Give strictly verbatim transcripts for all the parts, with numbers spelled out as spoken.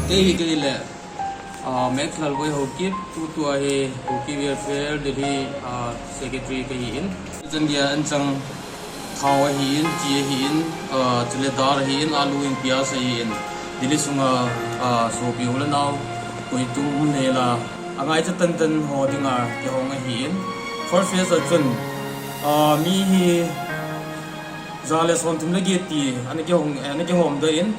Kei hi kei le, ah, Max Lalgoi Haokip, tutua hi Kuki Welfare Delhi, ah, Secretary kahi in. Chan dia anchang thao ahi in, chi ahi in, ah, chule dal ahi in, alu in, piaz ahi in. Delhi sunga, ah, sopi u le nao, koi tum um nela, angaicha tantan ho dinga kihong ahi in. First phase a chun, ah, mi hi ja le somthum le get ti ana kihong, ana kihom doh in.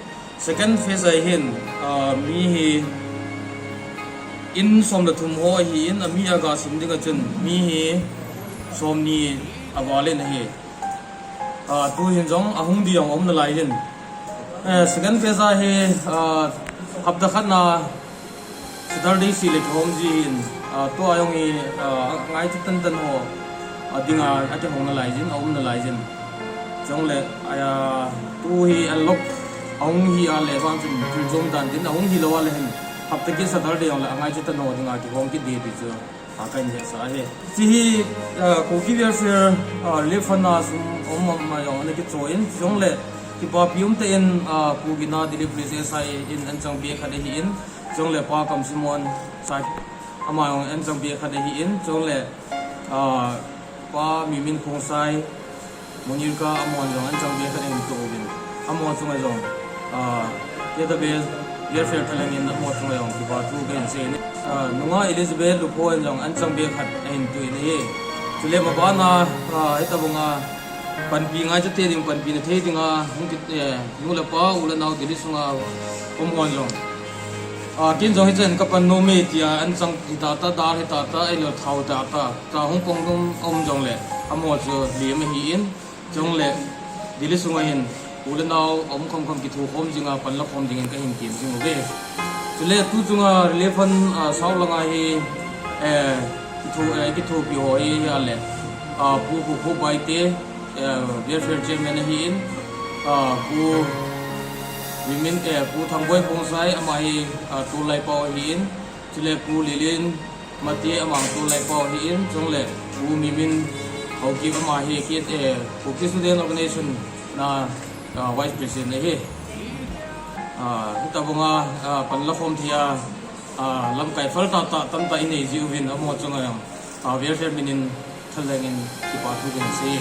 Second phase a hin, ah, mi hi in som le thum ho ahi in, ami aga sim dinga chun mi hi somni aval in ahi. Ah, tu hin jong ahung di jong um nalai hin. Eh, second phase a hi, ah, hapta khat na Saturday seh le kihom ji hin, ah, tua jong hi, ah, ngaicha tantan ho, ah, dinga akihong nalai jin, aum nalai jin. Chule, ah, tu hi unlock ahung hi a le vang chun thil jom dan din, ahung hilou a le hin hapta kit Saturday jong le angaicha tan ho dinga kihom kit di ti chu, ah, kahin hetsah ahi. Chi hi, ah, Kuki Welfare, ah, Relief Fund a sum um ma jong ana kicho in, chule kipapi umtah in, ah, Pu Gina Delhi Police S I in anchang bag khat ahi in. Chule Pa Kamsimon Sai, ama jong anchang bag khat ahi in, chule, ah, Pa Mimin Khongsai, Munirka, amahon jong anchang bag khat ahin toh uvin. Amaho chunga jong, ah, K W S Welfare thalheng in amaho chunga jong kipa thu kahin sei in. Ah, nungah Elizabeth Lupho in jong anchang bag khat ahin toh in ahi. Chule mabana, ah, hitabanga panpi ngaicha te ding, panpi na thei dinga hung kit, eh, nu le pa, u le nao Delhi sunga um hon jong. Ah, ken jong hichan kapan nom e tia, anchang hi tata, dal hi tata, ahilou thao tata, ta hung pong um, um jong le, amaho chu lem ahi in, chule Delhi sunga hin, u le nao, um khom khom kithokhom jinga, panla khom dingin kahin tem jing uve. Chule tu chunga Relief Fund, ah, sao langa hi, eh, kitho, eh, kithopi ho hi, hi a le, ah, Pu Pu Pu Baite, eh, Welfare Chairman ahi in, ah, Pu Mimin, eh, Pu Thangboi Khongsai, ama hi, ah, tolai pau ahi in, chule Pu Lilin Mate, ama tolai pau ahi in, chule Pu Mimin Haokip, ama hi K, eh, Kuki Student Organization na, ah, Vice President ahi. Ah, hitabanga, ah, panla khom thei a, ah, lamkai phal tata tamtah inei ji uvin, amaho chunga jong, ah, welfare minin thalheng in kipa thu kahin sei.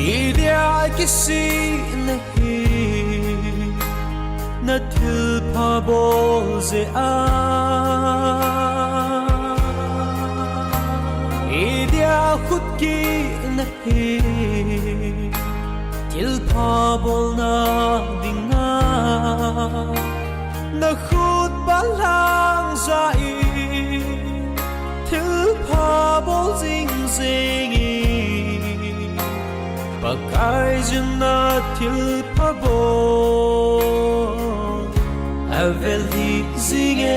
Idia kisih nahi, na thilpha bol jeh a. Idia khut kit nahi, thilpha bolna dinga. Na khut balang ja in, thilpha bol jing jing in. Pakai jin na thilpha bol avel hi jing e,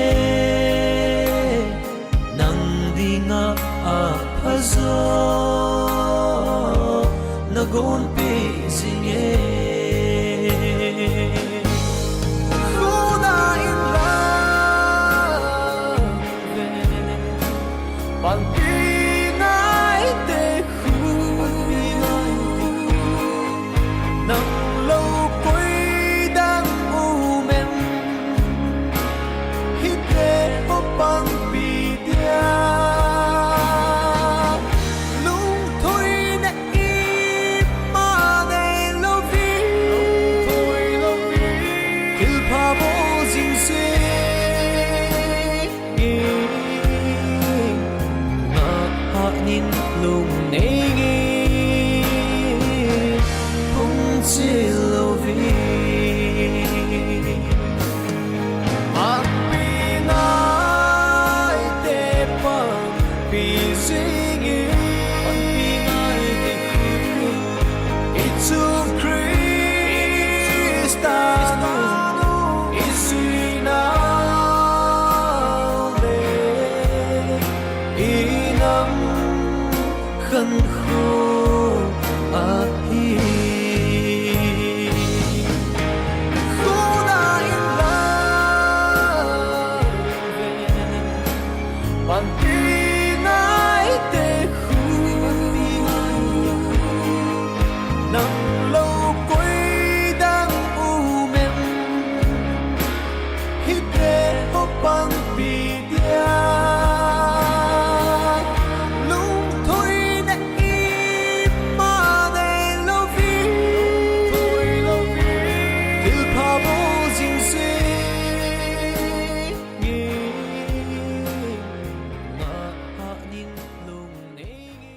nang dinga apha jo.